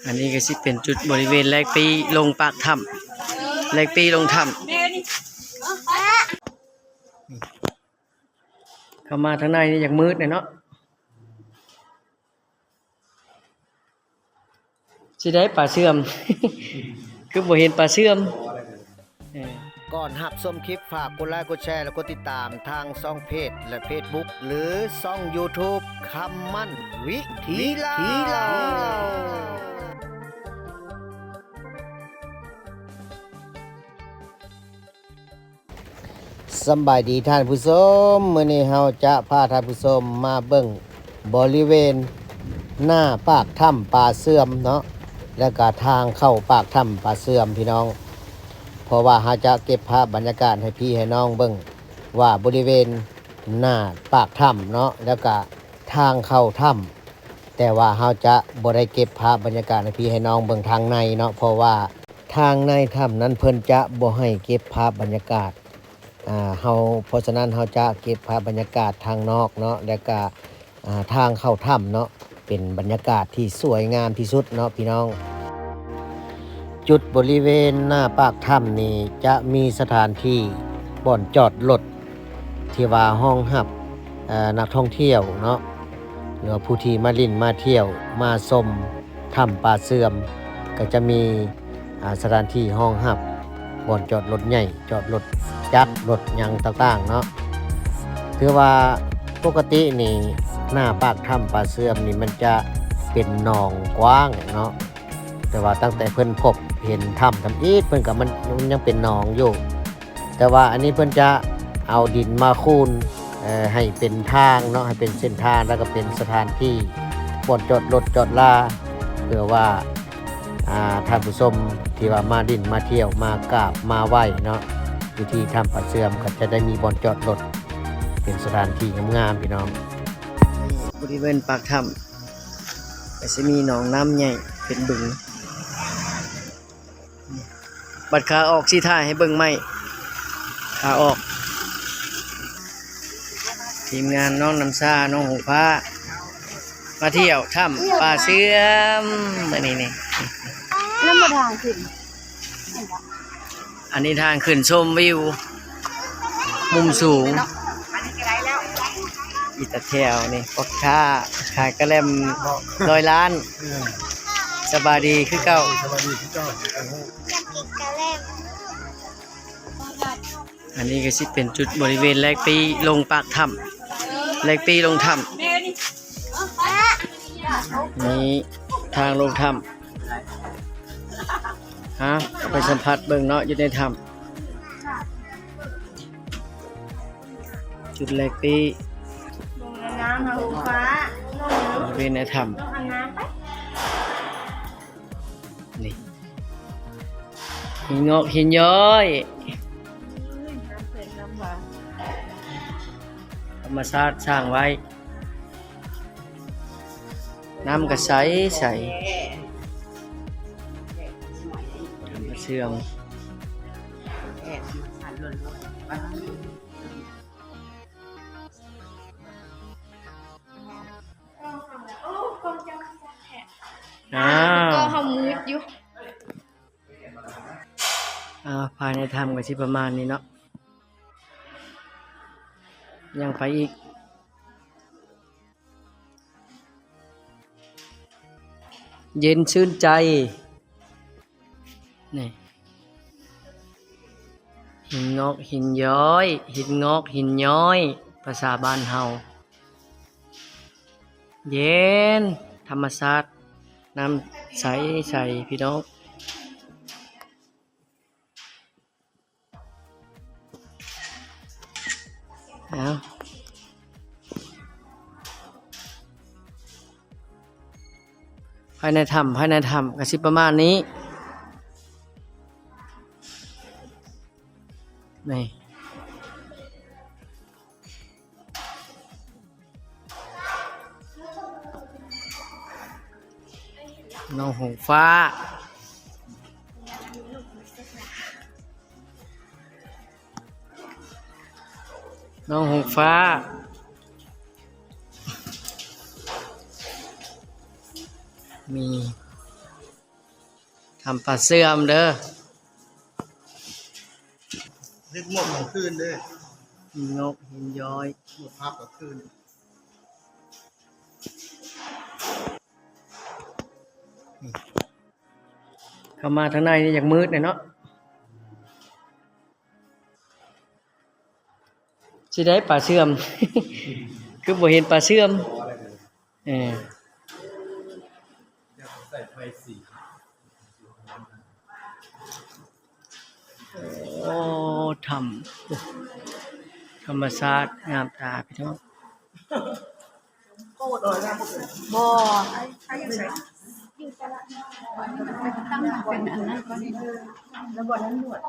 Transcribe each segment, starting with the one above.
ອັນນີ້ກໍຊິເປັນຈຸດບໍລິເວນແລກປີ້ລົງປາກຖ້ຳ ແລກປີ້ລົງຖ້ຳ. ເຂົ້າມາທາງໃນນີ້ຢາກມືດແດ່ເນາະ. ຊິໄດ້ປາເຊື່ອມ ຄືບໍ່ເຫັນປາເຊື່ອມ. ເອີ ກ່ອນຮັບຊົມຄລິບ ຝາກກົດໄລ ກົດແຊ ແລະ ກົດຕິດຕາມທາງຊ່ອງເພຈ ແລະ ເຟສບຸກ ຫຼື ຊ່ອງຢູທູບ ຄຳໝັ້ນວິຖີລາວ. ສຳບາຍດີທ່ານຜູ້ຊົມ, ມື້ນີ້ເຮົາຈະພາທ່ານຜູ້ຊົມມາເບິ່ງບໍລິເວນໜ້າປາກຖ້ຳປາເຊື່ອມເນາະ ແລ້ວກະທາງເຂົ້າປາກຖ້ຳປາເຊື່ອມພີ່ນ້ອງ. ເພາະວ່າເຮົາຈະເກັບພາບບັນຍາກາດໃຫ້ພີ່ໃຫ້ນ້ອງເບິ່ງວ່າບໍລິເວນໜ້າປາກຖ້ຳເນາະ ແລ້ວກະທາງເຂົ້າຖ້ຳ, ແຕ່ວ່າເຮົາຈະບໍ່ໄດ້ເກັບພາບບັນຍາກາດໃຫ້ພີ່ໃຫ້ນ້ອງເບິ່ງທາງໃນເນາະ ເພາະວ່າ ທາງໃນຖ້ຳນັ້ນເພິ່ນຈະບໍ່ໃຫ້ເກັບພາບບັນຍາກາດ ອາ ເຮົາ ເພາະສະນັ້ນເຮົາຈະເກັບພາບບັນຍາກາດທາງນອກເນາະ ແລ້ວກະ ອາ ທາງເຂົ້າຖ້ຳເນາະ ເປັນບັນຍາກາດທີ່ສວຍງາມທີ່ສຸດເນາະພີ່ນ້ອງ. ຈຸດບໍລິເວນໜ້າປາກຖ້ຳນີ້ຈະມີສະຖານທີ່ບ່ອນຈອດລົດ ທີ່ວ່າຮອງຮັບ ເອີ ນັກທ່ອງທ່ຽວເນາະ ຫຼືວ່າຜູ້ທີ່ມາຫຼິ້ນມາທ່ຽວມາຊົມຖ້ຳປາເຊື່ອມ ກໍຈະມີ ອາ ສະຖານທີ່ຮອງຮັບບ່ອນຈອດລົດໃຫຍ່ ຈອດລົດຈັກ ລົດຫຍັງຕ່າງໆເນາະ. ຖືວ່າປົກກະຕິນີ້ ໜ້າປາກຖ້ຳປາເຊື່ອມນີ້ ມັນຈະເປັນໜອງກວ້າງເນາະ. ແຕ່ວ່າຕັ້ງແຕ່ເພິ່ນພົບເຫັນຖ້ຳທຳອິດ ເພິ່ນກໍ ມັນ ມັນຍັງເປັນໜອງຢູ່, ແຕ່ວ່າອັນນີ້ເພິ່ນຈະເອົາດິນມາຄູນ ເອີ ໃຫ້ເປັນທາງເນາະ ໃຫ້ເປັນເສັ້ນທາງ ແລ້ວກໍເປັນສະຖານທີ່ບ່ອນຈອດລົດຈອດລາ ເພື່ອວ່າ ອາ ທ່ານຜູ້ຊົມທີ່ວ່າມາຫຼິ້ນມາທ່ຽວ ມາກາບມາໄຫວ້ເນາະ ຢູ່ທີ່ຖ້ຳປາເຊື່ອມ ກໍຈະໄດ້ມີບ່ອນຈອດລົດ ເປັນສະຖານທີ່ງາມໆ ພີ່ນ້ອງ. ນີ້ບໍລິເວນປາກຖ້ຳ ກໍຊິມີໜອງນ້ຳໃຫຍ່ເປັນບຶງ. ບັດຂາອອກຊິຖ່າຍໃຫ້ເບິ່ງໃໝ່ ຂາອອກ. ທີມງານນ້ອງນ້ຳຊາ ນ້ອງຫົງຟ້າ ມາທ່ຽວຖ້ຳປາເຊື່ອມມື້ນີ້ນີ້. ນັ້ນບໍ່ທາງຂຶ້ນ. ອັນນີ້ທາງຂຶ້ນຊົມວິວມຸມສູງ. ອີຕາແຖວນີ້ ພໍ່ຄ້າຂາຍກະແລັມຮ້ອຍລ້ານ. ເອີ ສະບາຍດີຄືເກົ່າ. ສະບາຍດີຄືເກົ່າ. ອັນນີ້ກໍຊິເປັນຈຸດບໍລິເວນແລກປີ້ລົງປາກຖ້ຳ ແລກປີ້ລົງຖ້ຳ. ນີ້ທາງລົງຖ້ຳ. ຮະ ເອົາໄປສຳຜັດເບິ່ງເນາະ ຢູ່ໃນຖ້ຳ. ຈຸດແລກປີ້ ລົງອາບນ້ຳຫາຫົງຟ້າ. ບໍລິເວນໃນຖ້ຳ ນີ້ ຫີນງອກຫີນຍ້ອຍ. ທຳມະຊາດສ້າງໄວ້. ນ້ຳກໍໃສໃສ ທຳມະເຊື່ອມ. ອ້າວ ກໍເຮົາມືດຢູ່. ອ່າ ພາຍໃນຖ້ຳກໍຊິປະມານນີ້ເນາະ ຍັງໄປອີກ. ເຢັນຊື່ນໃຈ ນີ້ ຫີນງອກຫີນຍ້ອຍ ຫີນງອກຫີນຍ້ອຍ ພາສາບ້ານເຮົາ. ເຢັນ ທຳມະຊາດ ນ້ຳໃສໆ ພີ່ນ້ອງ. ເອົາ ພາຍໃນຖ້ຳ ພາຍໃນຖ້ຳກໍຊິປະມານນີ້ ນີ້. ນ້ອງຫົງຟ້າ ນ້ອງຫົງຟ້າ ມີ ຖ້ຳປາເຊື່ອມເດີ ເຮັດໝົກກາງຄືນເດ້ ຫີນງົກ ຫີນຍ້ອຍ ໝົກພັບກາງຄືນ. ເຂົ້າມາທາງໃນນີ້ຢາກມືດແດ່ເນາະ. ຊິໄດ້ປາເຊື່ອມ ຄືບໍ່ເຫັນປາເຊື່ອມ. ເອີ ໂອ້ ຖ້ຳ ໂອ້ ທຳມະຊາດງາມຕາພີ່ນ້ອງ. ບໍ່ ຕັ້ງເປັນອັນນັ້ນກ່ອນ ແລ້ວບໍ່ນັ້ນນວດ.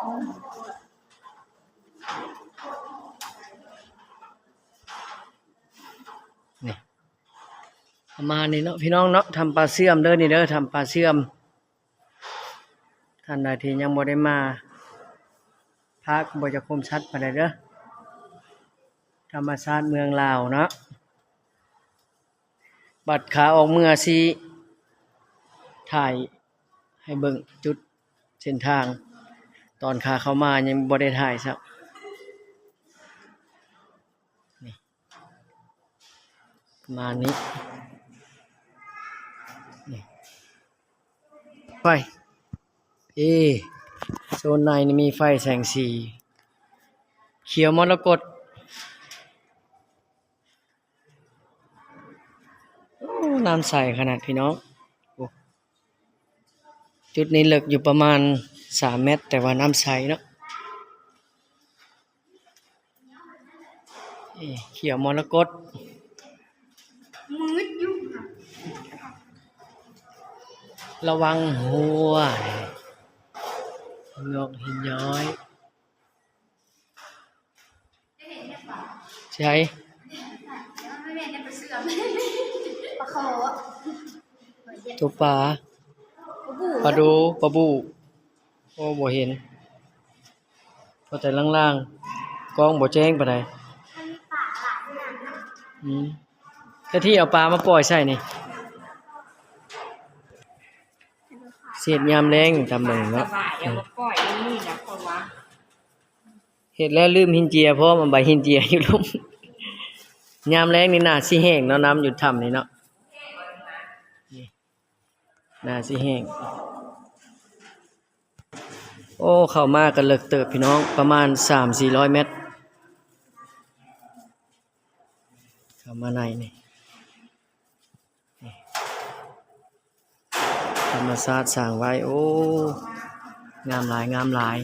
ນີ້ ປະມານນີ້ເນາະພີ່ນ້ອງເນາະ ຖ້ຳປາເຊື່ອມເດີ ນີ້ເດີ ຖ້ຳປາເຊື່ອມ. ທ່ານໃດທີ່ຍັງບໍ່ໄດ້ມາ ພາບກໍບໍ່ຈະຄົມຊັດປານໃດເດີ ທຳມະຊາດເມືອງລາວເນາະ. ບັດຂາອອກເມືອຊິຖ່າຍໃຫ້ເບິ່ງຈຸດເສັ້ນທາງ ຕອນຂາເຂົ້າມາຍັງບໍ່ໄດ້ຖ່າຍຊ້ຳ. ນີ້ ປະມານນີ້ ນີ້ ໄຟ ເອ ໂຊນໃນນີ້ມີໄຟແສງສີຂຽວມໍລະກົດ. ໂອ້ ນ້ຳໃສຂະໜາດພີ່ນ້ອງ. ໂອ້ ຈຸດນີ້ເລິກຢູ່ປະມານສາມແມັດ ແຕ່ວ່ານ້ຳໃສເນາະ. ເອ ຂຽວມໍລະກົດ ມືດຢູ່ ລະວັງຫົວ ຫີນງົກ ຫີນຍ້ອຍ. ໃຊ່ ປາຄໍ ໂຕປາ ປາດູ ປາບູ. ໂອ້ ບໍ່ເຫັນ ພໍແຕ່ລ່າງໆ ກ້ອງບໍ່ແຈ້ງປານໃດ. ອືມ ກະທີ່ເອົາປາມາປ່ອຍໃສ່ນີ້ ເສດຍາມແລງ ຕາມເບິ່ງເນາະ. ເຮັດແລ້ວລືມຫີນເຈຍພ້ອມ ເອົາໃບຫີນເຈຍຢູ່ລຸ່ມ. ຍາມແລງນີ້ໜ້າຊິແຫ້ງເນາະ ນ້ຳຢູ່ຖ້ຳນີ້ເນາະ ໜ້າຊິແຫ້ງ. ໂອ້ ເຂົ້າມາກໍເລິກເຕີບພີ່ນ້ອງ ປະມານສາມສີ່ຮ້ອຍແມັດ ເຂົ້າມາໃນນີ້. ນີ້ ທຳມະຊາດສ້າງໄວ້ ໂອ້ ງາມຫຼາຍ ງາມຫຼາຍ.